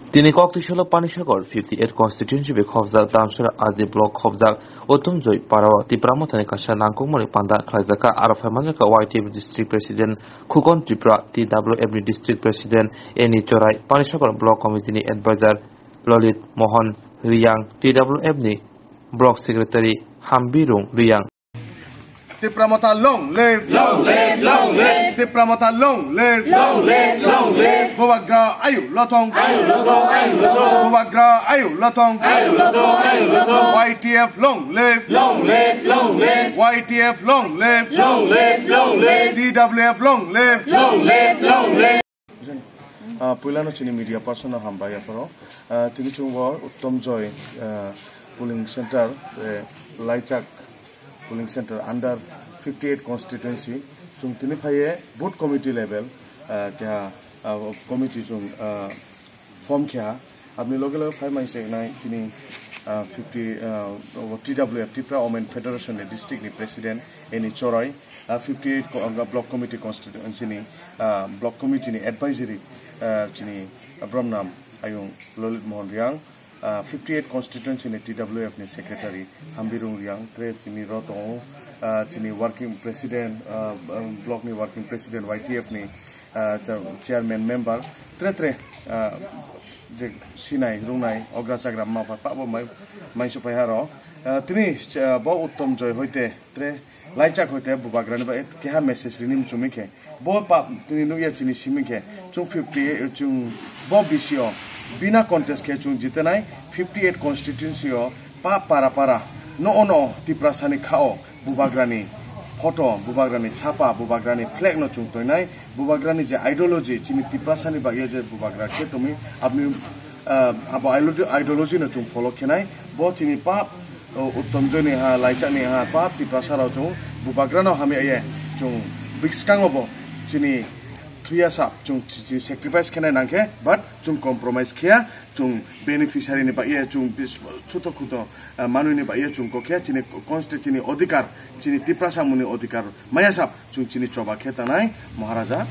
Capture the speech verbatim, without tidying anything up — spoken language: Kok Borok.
Tini kok twisolo Panisagar fifty eight constituency bai khopjak Damsara R D block khopjak Uttom Joy parao Tipra Mothani kaisa nangkukmani panda khlaijakha. Aro phaimanjakha Y T F District President Khukon Tripura, T W F ni District President Eni Chorai, Panisagar Block Committee ni Advisor Lolit Mohan Riyang, T W F ni Block Secretary Hambirung Riyang. Tipra Motha long live. Long live, long live. Tipra Motha long live. Long live, long live. Bubagra ayu lotong. Ayu lotong, ayu lotong. Bubagra ayu lotong. Ayu lotong, ayu lotong. Y T F long live. Long live, long live. Y T F long live. Long live, long live. T W F long live. Long live, long live. Ah, puilano chini media person no hambai apharo. Ah, tini chwng bo Uttom Joy, ah, polling center, eh, Laichak polling center under fifty eight constituency. Chwng tini phaiye booth committee level, ah, keha, ah, committee chwng, ah, form kheha. Aboni loge loge phai mai se nai chini, ah, fifty, ah, T W F, Tipra Women Federation ni district ni president Eni Chorai, ah, fifty eight ko-, ah, block committee constituency ni, ah, block committee ni advisory, ah, chini, ah, Bromnam Ayung Lolit Mohan Riang, ah, fifty eight constituency ni T W F ni secretary Hambirung Riang, tre chini ro tongo, ah, chini working president, ah, ah, block ni working president Y T F ni, ah, cha-, chairman member, tre tre, ah, je sinai, rungnai, ogra chagra, mapha, pabo mai, mai supai haro. Ah, tini, ah, bo Uttom Joy hoite, tre Laichak hoite Bubagrani bai keha message rini muchungmi khe. Bo pa tini nukya chini simi khe. Chung fifty, chung bo B C O. Bina contest khe chung jitenai fifty eight constituency o pa para para. No ono Tiprasani khao Bubagrani photo, Bubagrani chapa, Bubagrani flag no chung toinai. Bubagrani je ideology, chini Tiprasani bagya je Bubagra khe tumi abni, ah, abo ideology, ideology no chung follow khenai. Bo chini pa o Uttom Joy ni ha, Laichak ni ha, pa Tiprasa rok chung Bubagra no hamya ye chung bwskango bo chini thuya sa chung chi-, chi sacrifice khenai nangkhe, but chung compromise khia, chung beneficiary ni bai ye chung bis-, chuto khuto, ah, manwi ni bai ye chung kokhe chini constitution ni odhikar, chini Tiprasa muni odhikar maya sap chung chini choba khe tanai Maharaja